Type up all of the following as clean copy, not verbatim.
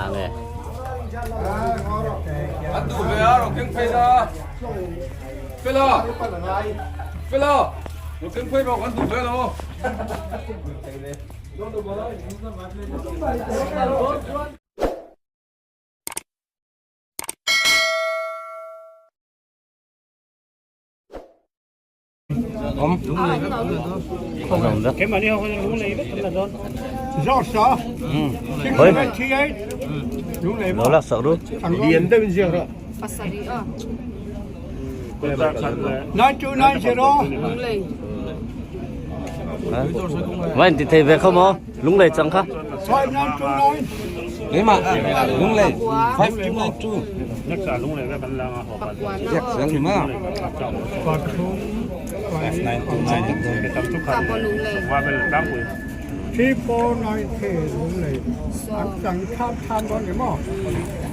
Engah nge? An duh ve a, rawh keng phei la. Fela! Fela! Rawh keng phei rawh, an duh ve lo. Lo lak sak ru. Vai in ti thei ve kho maw? Lunglei chang kha. Keimah Lunglei 5292. Ziak zel ni ma.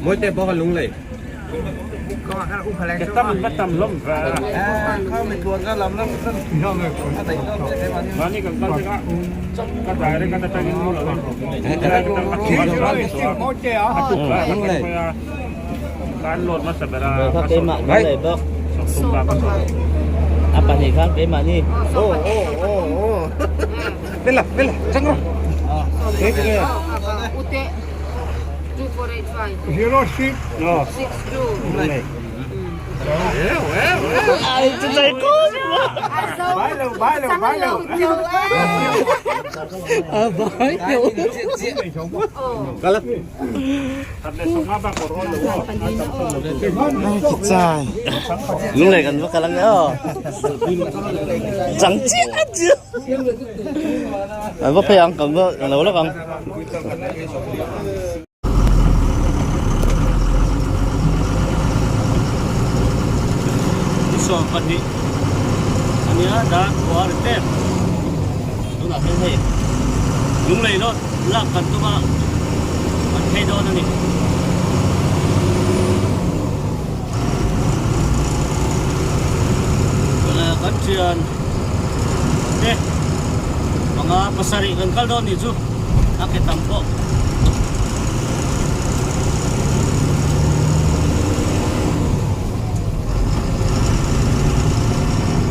Mawite pawh kha Lunglei. Kha keimah Lunglei bawk. A pahnih kha keimah ni. Bella, Bella, chang rawh. Lunglei kan va kal ang e aw. Chang chiah chiah. Kan va phei ang, kan va lo lawk ang. 12 ania dar khua ri tep tunah hian hei lunglei lawt lak kan tum a kan phei dawn a ni. Kan thian te panga pasarih kan kal dawn nih chu a ke tam pawh.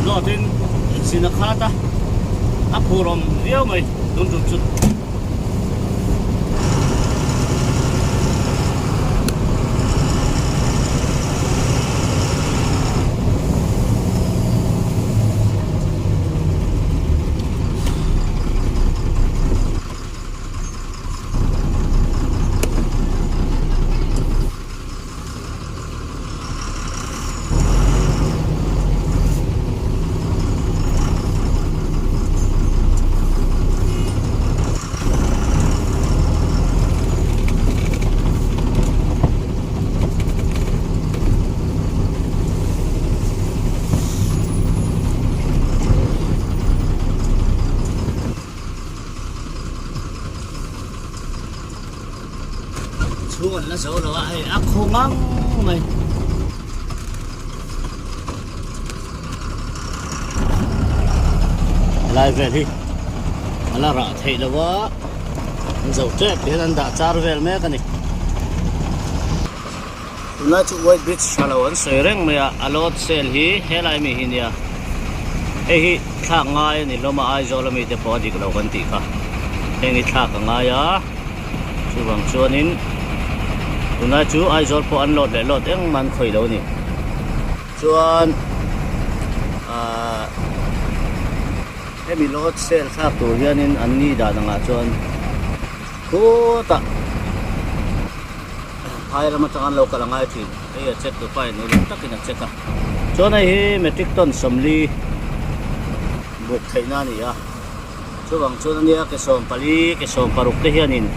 Dawt in sin a khat a a phur awm viau mai tun tum chu. Chhung an la zo lo a hei a khaw ngang mai. Helai vel hi a la rah theih lo a an zo tep hian an dah char vel mek a ni. Tunlai chu white bridge tha lo an sawi reng mai a a load cell hi helai mi hi nia hei hi thlak ngai a ni hlawm a Aizawl ami te pawh a dik lo kan tih kha heng hi thlak a ngai a chuvang chuanin tunlai chu Aizawl pawh an load leh load engmah an khawih lo a ni chuan ahh hemi load cell thlak tur hianin an ni dan angah chuan khutah. Phai ram atanga an lo kal a ngai thin. Hei a check tu pa in uluk takin a check a. Chuan hei hi metric ton 40 buk theihna a ni a. Chuvang chuan ania ke 14 ke 16 te hianin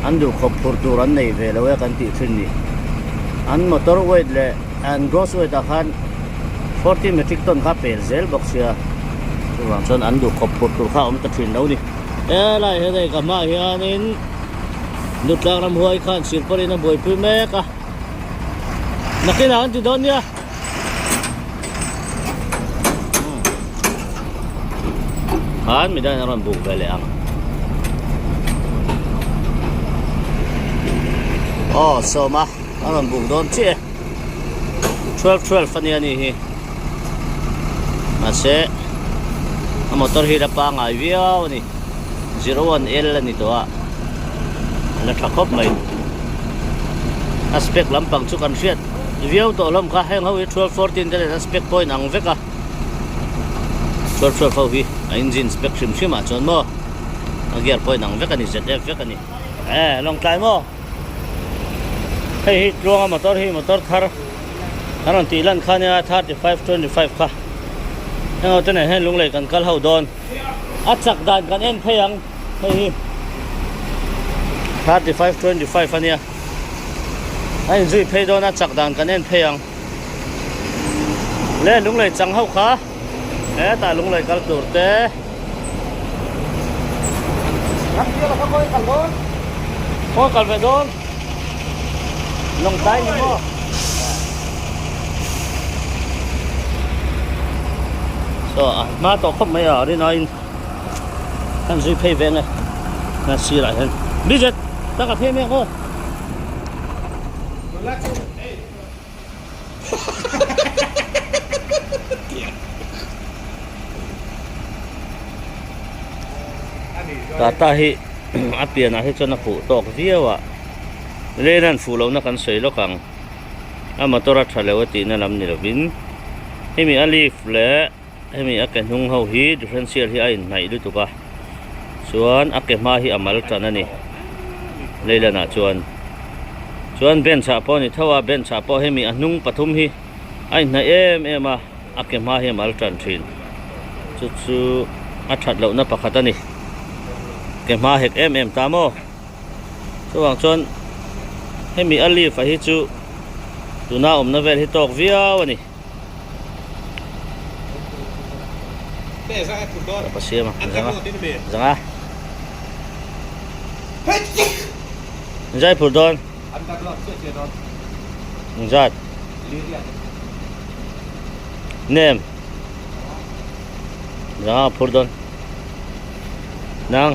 an duhkhawp phur tur an nei ve lo e kan tih thin ni. An motor weight leh an gross weight ah khan 40 metric ton kha pel zel bawk sia. Chuvang chuan an duhkhawp phur tur kha a awm ta thin lo ni. Helai hian hei ka hmaah hianin. Nutlang ramhuai khan sirpawlin a buaipui mek a, nakinah an ti dawn nia. Khan midangin an rawn buk ve leh ang. Aw sawma a rawn buk dawn chiah e 12 12 ania ni hi mahse a motor hi la pangai viau a ni 01 L a ni tawh a a la tha khawp mai a spec lampang chu kan hriat viau tawh hlawm kha heng ho hi 12 14 te nen a spec pawh a inang vek a. 12 12 ho hi a engine spec hrim hrim ah chuan maw a gear pawh inang vek a ni zf vek a ni eh lawngtlai maw hei hi tluanga motor hi motor thar an rawn tih lan kha nia 35 25 kha heng ho te nen hian lunglei kan kal ho dawn a chak dan kan en phei ang hei hi 35 25 ania a inzui phei dawn a chak dan kan en phei ang. Le lunglei chang ho kha hetah lunglei kal tur te khawi kal ve dawn lawngtlai ni maw saw a hma tawh khawp mai a rinaiin kan zui phei ve nge a sirah hian bizet taka phei mek aw. Tata hi a pianah hi chuan a fuh tawk viau a lane an fuh lohna kan sawi lawk ang a motor a tha lo a tihna lam ni lovin hemi a leaf leh hemi a ke hnung ho hi differential hi a inhnaih lutuk a chuan a ke hma hi a mal tan a ni leilanah chuan chuan bench ah pawh a ni tho a bench ah pawh hemi a hnung pathum hi a inhnaih em em a a ke hma hi a mal tan thin chu chu a that lohna pakhat a ni ke hma hek em em ta maw chuvang chuan hemi a leaf a hi chu tuna awmna vel hi tawk viau a ni. Pa siam a zanga zanga zai phur dawn zat nem zanga phur dawn nang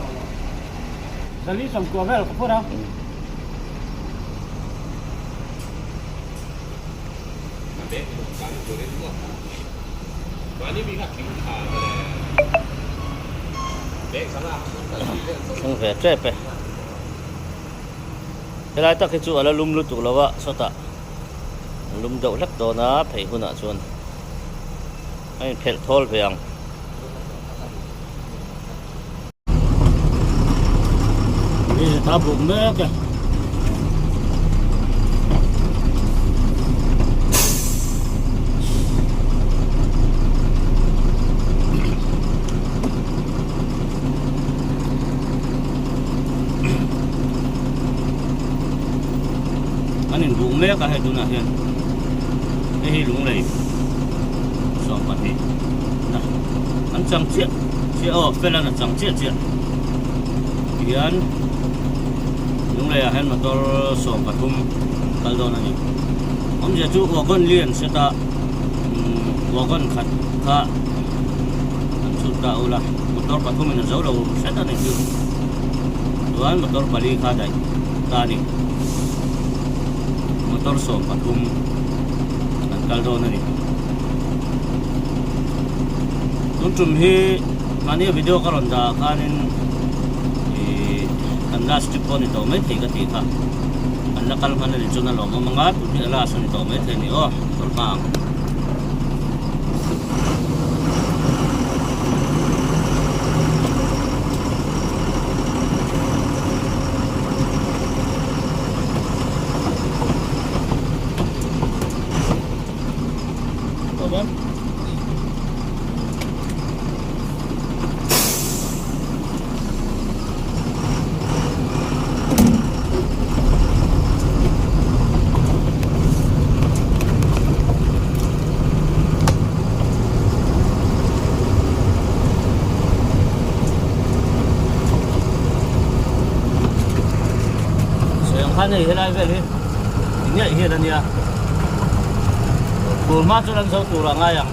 zali sam ko vel ka phur a Thleng ve tep e. Helai tak hi chu a la lum lutuk lo a sawtah a lum deuh hlek dawn a phei hunah chuan a inphelh thawl ve ang. Ta buk mek e. An in buk mek a hei tunah hian hei hi lunglei 12 an chang chiah. Chiah aw fel an a chang chiah chiah tihian lunglei ah hian motor 13 kal dawn a ni awmzia chu wagon lian set a wagon khat kha an chhut ta ula motor pathum in a zo lo hret a ni chu chuan motor pali kha daih ta a ni motor 13 an kal dawn a ni. Tun tum hi mahnia video ka rawn dah ah khanin ih kan last trip pawh a ni tawh maithei ka tih kha an la kal hman a ni chuan a lawmawm ang a tun hi a last a ni tawh maithei a ni aw tawlh hma ang. Khan hei helai vel hi ngeih hian a nia. Tur hma chuan an zo tur a ngai ang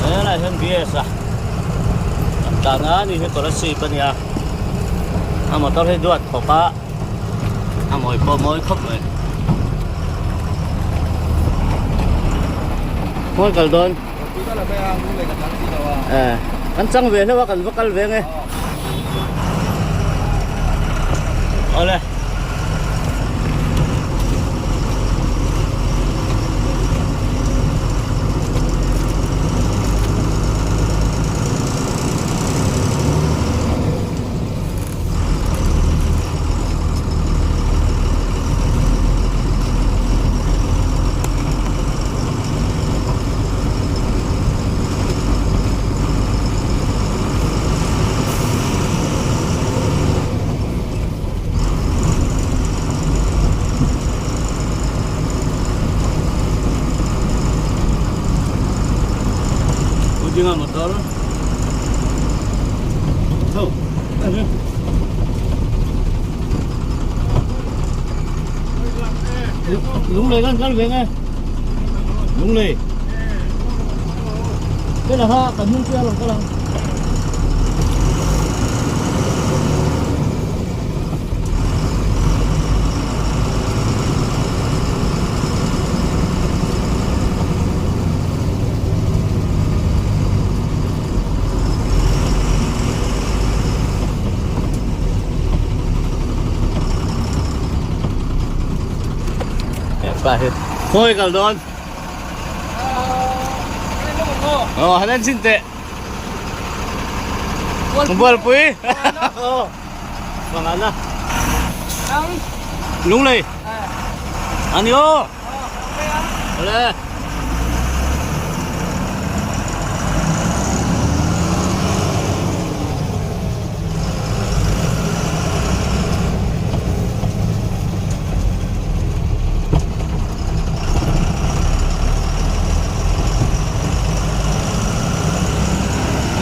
helai hian bs a an tlan a ni hi kolasib a nia a motor hi duat khawp a. A mawi pawh mawi khawp mai. Khawi kal dawn? Eh, kan chang ve hlauh a kan va kal ve nge. Awle. Dinga motor. Lunglei kan kal ve nge. Lunglei. Cái là ha, cần hung kia rồi cái là. Khawi kal dawn? Aw han en chin teh. Bualpui. Pangana. Lunglei. Ani aw. Awle.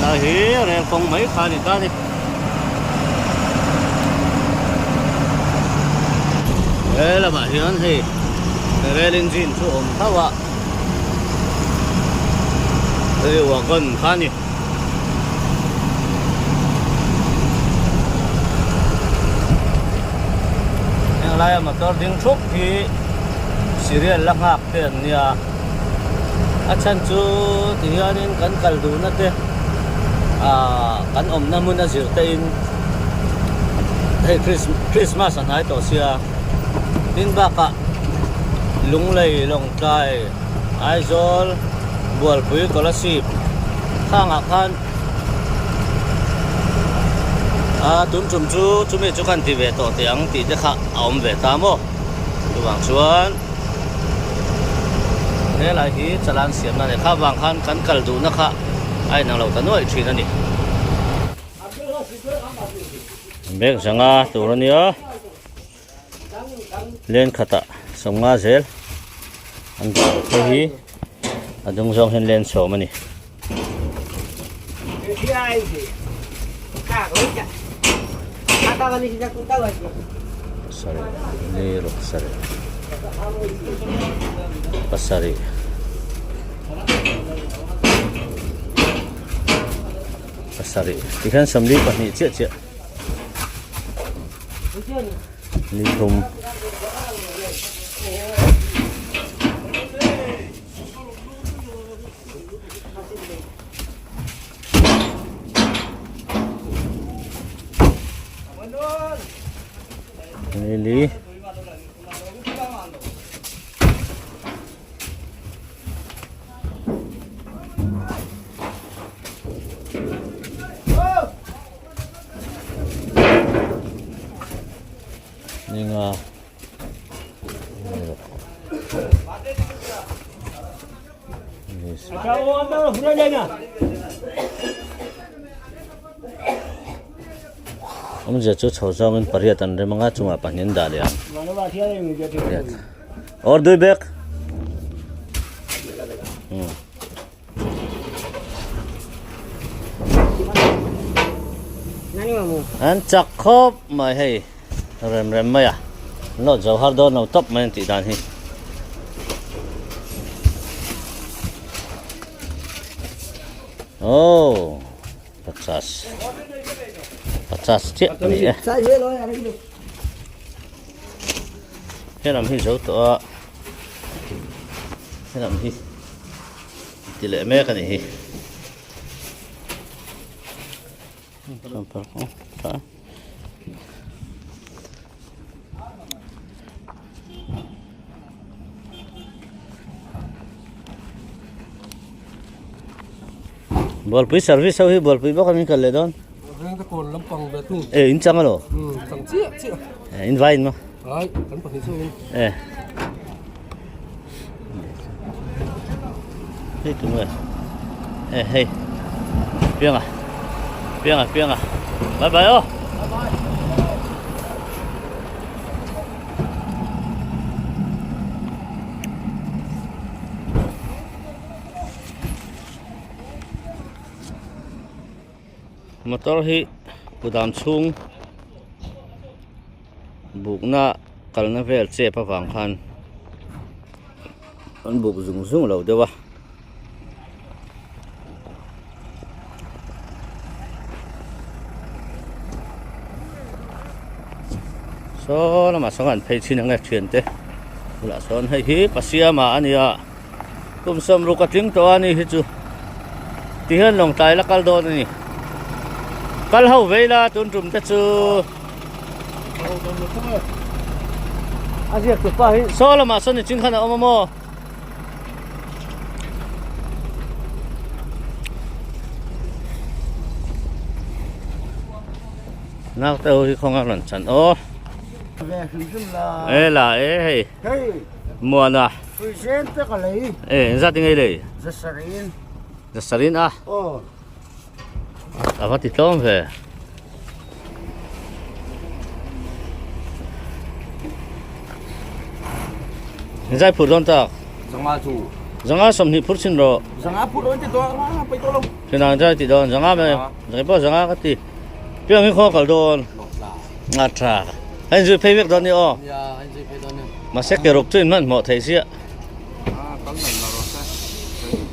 Lai hi rel kawng mai kha a ni ta a ni. He lamah hian hei rail engine chu a awm tho a hei wagon kha a ni. Heng laia motor ding thup hi serial la nghak te an nia a chhan chu tihianin kan kal duhna te ah kan awmna hmun a zir te in hei Christmas a hnai tawh sia tin bakah Lunglei Lawngtlai Aizawl Bualpui Kolasib khangah khan a tun tum chu chumi chu kan ti ve tawh teh ang tih te kha a awm ve ta maw chuvang chuan helai hi chalan siamna a ni kha vang khan kan kal duhna kha a inang lo ta nuaih thin a ni. Bag zanga tur a nia. Len khatah sawmnga zel an dah te hi a dung zawng hian len sawm a ni. Pasarih li ruk sarih pasarih pasarih tikhian sawmli pahnih chiah chiah. Ni thum Ni li Ninga Awmzia chu chho zawngin pariat an rem anga chungah pahnih an dah leh ang. Pariat. Or dui bek. An chak khawp mai hei rem rem mai a load zo har dawn lo tawp mai an tih dan hi. Oh pachas pachas chiah a ni e. Helam hi zo tawh a helam hi ti leh mek a ni hi. Bualpui service ho hi bualpui bawk an kal leh dawn. Reng te kawn lampang ve tu. E in chang alo. Um chang chiah chiah. E in vai in ma. Ai kan pahnih chu in. E. Hei tu nge. E hei. Pianga. Pianga pianga. Bye bye o. Bye bye. Motor hi kudam chhung bukna kalna vel chep avang khan an buk zung zung lo deuh a. Saw lamah sawn an phei chhin ang e thiante bulah sawn hei hi Pasiama a ni a. Kum sawmruk a tling tawh a ni hi chu ti hian lawngtlai la kal dawn a ni kal ho vei la tun tum te chu a ziak tu pa hi saw lamah sawn ni ching khan a awm a maw naute ho hi khawnga rawn chan aw e la e hei Muana. Pui zen te ka lei. E, engzat in ei lei? Zasarin. Zasarin a? Aw. A va ti tlawm ve. Zai phur dawn tak. Zanga chu. Zanga sawmhnih phur chhin rawh. Zanga phur dawn ti dawn a pai tawh lo. Thinang zai ti dawn zanga mai. Zai pawh zanga ka ti. Piang hi khaw kal dawn. A tha. Hei zui phei vek dawn ni aw. Nia, hei zui phei dawn ni. Mahse ke ruk chu in hmanhmawh thei sia. A kal nan la rawh se.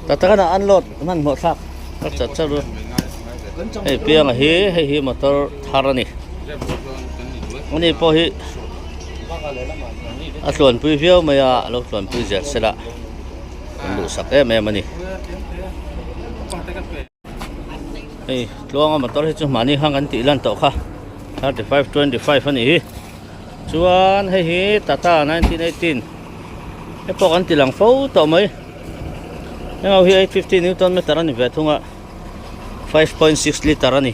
Tak tak a unload hmanhmawh thlak. Ka chat chat ru. Hei pianga hi hei hi motor thar a ni. Ani pawh hi a tluanpui viau mai a, a lo tluanpui zel sela. An duhsak em em a ni. Hei tluanga motor hi chu mahni hang an tih lan tawh kha 35 25 a nih hi chuan hei hi Tata 1918 hei pawh kan ti lang fo tawh mai heng ho hi 850 newton meter a ni ve thung a 5.6 liter a ni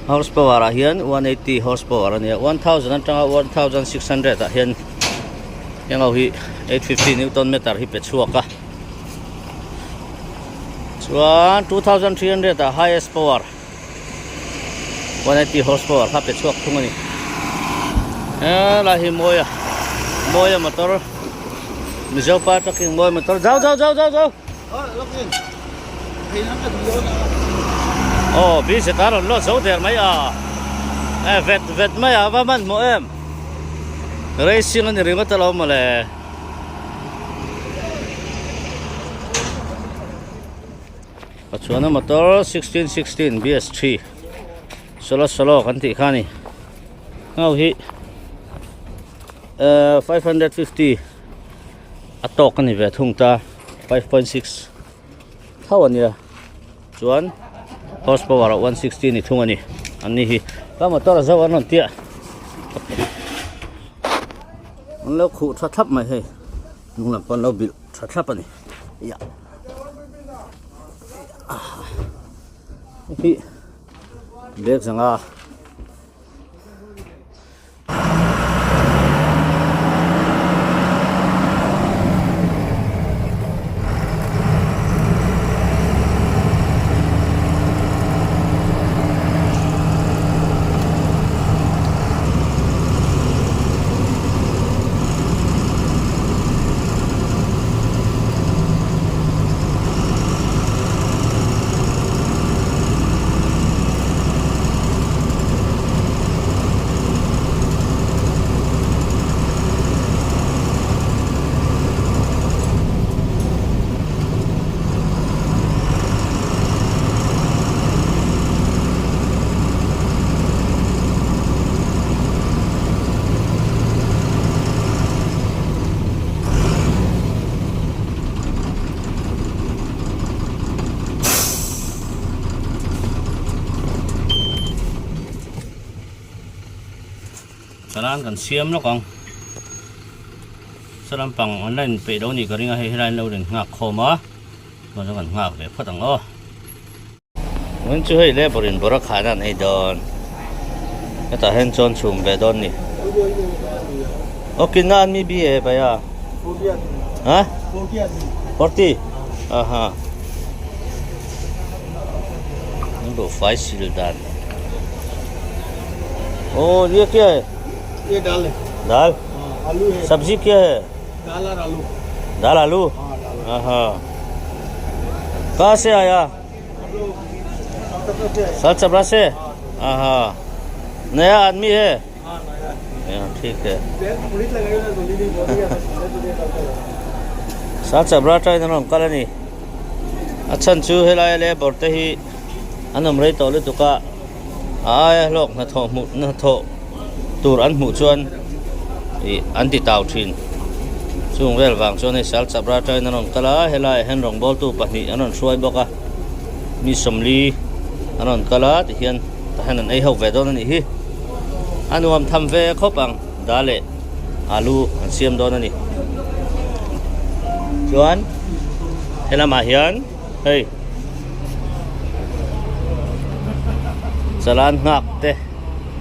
horse power ah hian 180 horse power a ni a 1000 atanga 1600 ah hian heng ho hi 850 newton meter hi pe chhuak a. Chuan 2300 ah highest power 180 horse power kha pe chhuak thung a ni. Helai hi mawi a mawi a motor Mizo pa trucking mawi motor zau zau zau zau zau. Aw bc ta rawn lawt zo der mai a e vet vet mai a va hmanhmawh em racing a ni ringawt alawm mawle. Pachuana motor 1616 BS3 solo solo kan tih kha ni ngau hi eh 550 a tawk a ni ve thung ta 5.6 tho a nia chuan horse power ah 160 ni thung a ni an ni hi ka motor a zo an rawn tia. An lo khuh tha thlap mai hei hnung lam pawh an lo bilh tha thlap a ni ia hei hi bag zanga. Chalan kan siam lawk ang. Saw lampang an la inpeih lo nih ka ring a, hei helai an lo rin nghak khawm a, chuan chu kan nghak ve phawt ang aw. Vawiin chu hei labour in bawrh a khahna an ei dawn, hetah hian chuan chhum ve dawn ni. Aw kinna an mi bi e bhaiya? Ha? Forty? Aha. An buhfai sil dan. Oh, ye kya hai? ये दाल है दाल आलू है सब्जी क्या है दाल और आलू दाल आलू हाँ दाल हाँ कहाँ से आया सर चपड़ा से हाँ नया आदमी है हाँ, ठीक है सर चपड़ा try na rawng kal a ni a chhan chu helai labour te hi an awm rei tawh lutuk a a aia hlawk hnathawh hmuh hnathawh tur an hmuh chuan ih an ti tau thin chung vel vang chuan hei sal chapra atangin an rawn kal a helaiah hian rawngbawltu pahnih an rawn hruai bawk a mi sawmli an rawn kal a tihian tah hian an ei ho ve dawn a nih hi a nuam tham ve khawp ang dal leh alu an siam dawn a ni chuan helamah hian. Hei chalan nghak te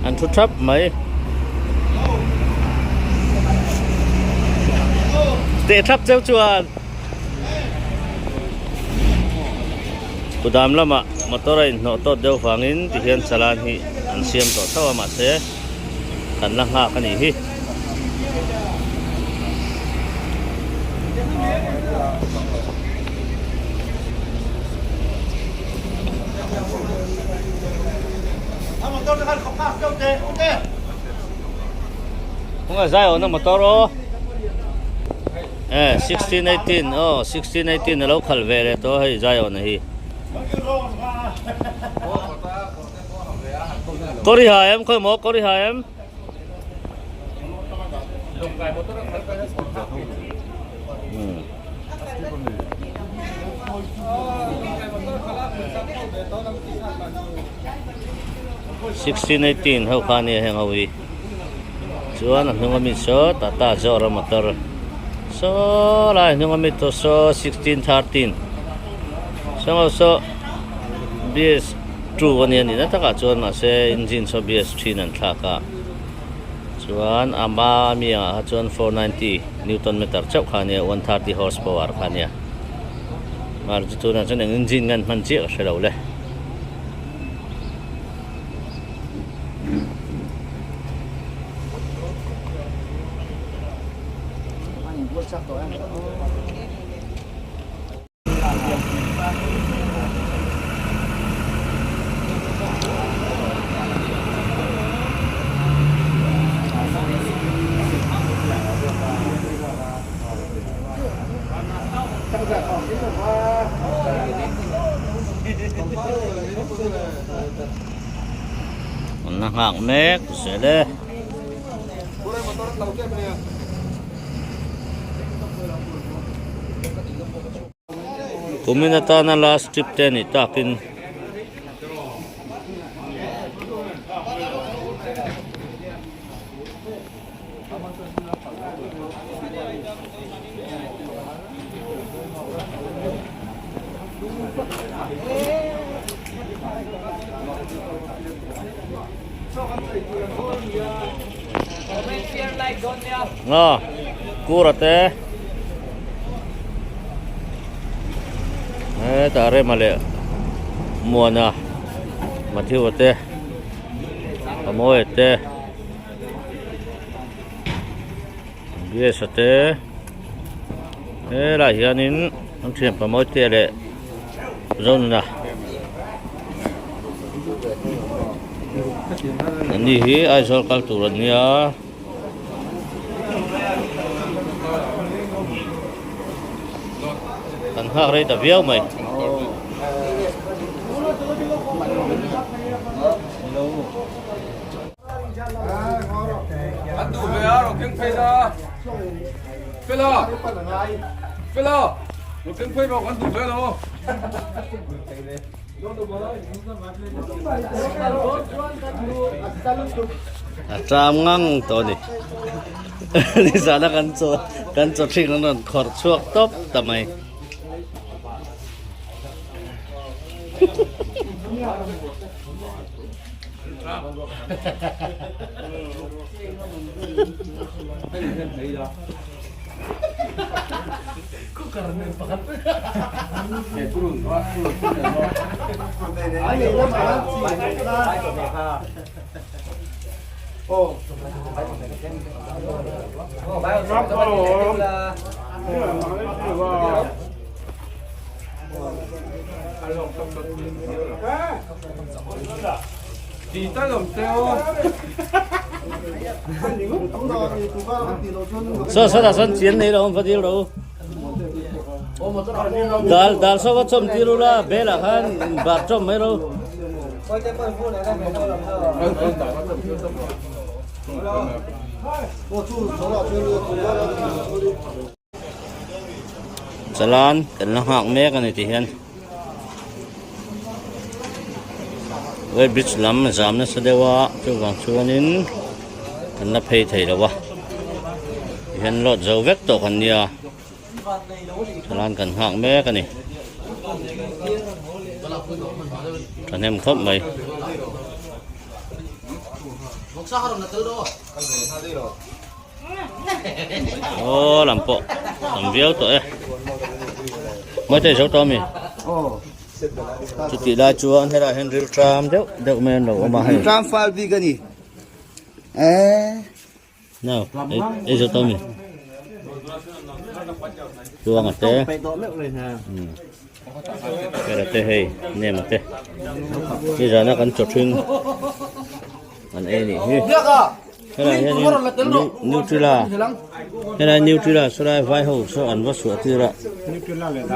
an thu thap mai teh thap cheu chuan kudam lamah motor a inhnawh tawt deuh vangin tihian chalan hi an siam tawh tho a mahse kan la nghak a nih hi. Kung zai awna motor aw eh 16 18 aw 16 18 alo khal ve leh tawh hei zai awna hi. Kawr i ha em khawi maw kawr i ha em? 1618 ho kha ania heng ho hi chuan a hnung ami saw tata zawr a motor saw lai hnung ami tawh saw 1613 saw ho saw bs two ania nihna takah chuan mahse engine saw bs thin an thlak a. Chuan a hma ami angah kha chuan 490 newton meter chauh kha ania 130 horse power kha ania mar chu tunah chuan eng engine nge an hman chiah ka hre lo le. An la nghak mek zel e. Kumin atana last trip te anih takin Nga kura te hetah rema leh muana Matthew te Pamawia te Grace te helaiah hianin an thian Pamawia te leh Zonuna Ani hi Aizawl kal tur an nia. Kan nghak rei ta viau mai. An duh ve a rawh keng phei la. Fela. Fela. Rawh keng phei rawh kan duh ve lo. A tram ngang tawh a ni. Nizana kan chaw kan chaw hring an rawn khawrh chhuak tawp ta mai. Saw sawtah sawn chian nei lo awm va dil rawh u. Dal dal saw va chawm tir ula bel ah khan bar chawm mai rawh u. Chalan kan la nghak mek a ni tih hian Wei bridge lam a zam nasa deuh a chuvang chuanin kan la phei thei lo a tihian load zo vek tawh kan nia chalan kan nghak mek a ni thahnem khawp mai. Aw lam pawh tam viau tawh e maite zo tawh ami chutih lai chuan helaiah hian ril tram deuh deuh mai an lo awm a hei tram fal bik ani e no ei zo tawh ami chuang ate hela te hei nem ate ni zana kan chaw thin an ei nih hi helai hianin nutella helai nutella sawlai vai ho saw an va chhuah tir a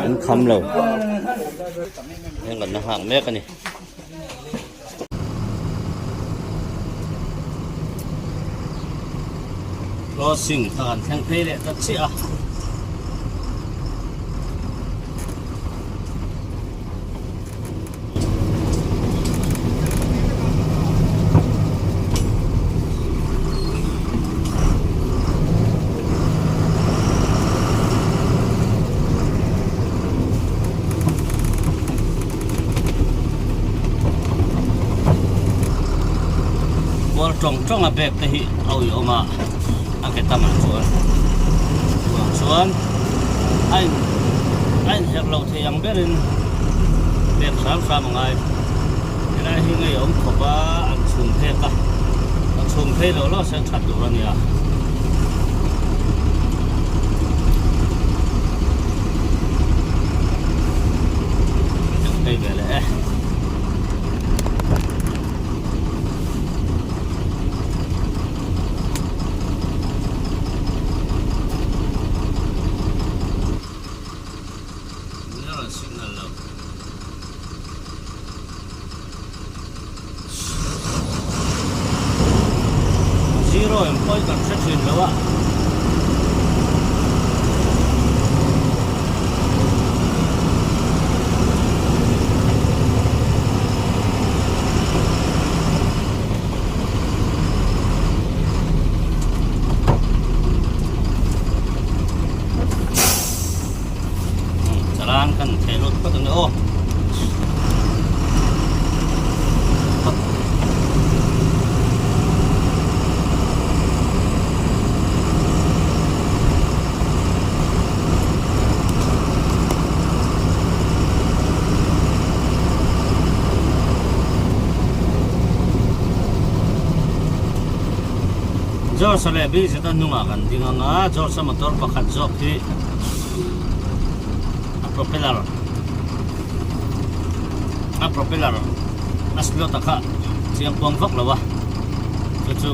an kham lo heng kan la nghak mek a ni. Crossing kha kan thleng phei leh ta chiah a. Kual tawng tawng a bag te hi a uiawm a a ke tamah chuan chuvang chuan a in a inherh loh thei ang berin pek hram hram a ngai helai hi ngei a awm khawp a an chhum phek a a chhum phei loh loh se that tur a nia. Phei ve leh e. Signal lo. Zero em pawh kan hre thin lo a. Chalan kan theh lut phawt ang e aw. George-a leh Bridget-a hnungah kan ding ang a, George-a motor pakhat zawk hi a propeller a propeller a slot a kha chiang kuang vak lo a chu chu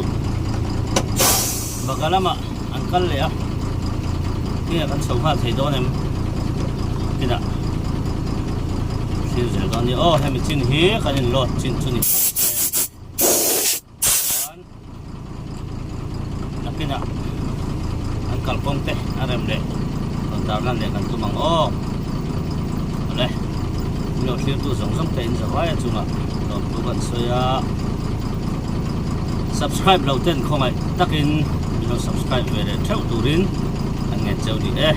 baka lamah an kal leh a tinge kan chho nghal thei dawn em tinah thlir zel dawn a ni aw hemi chin hi kan in load chin chu ni chuan nakinah an kalkawng te a rem leh rawn tar lan leh kan tum ang aw awle min lo thlir tu zawng zawng te in za vai a chungah lawmthu kan sawi a. Subscribe lo ten khawngaih takin min lo subscribe ve leh theuh turin an ngen cheu ni e.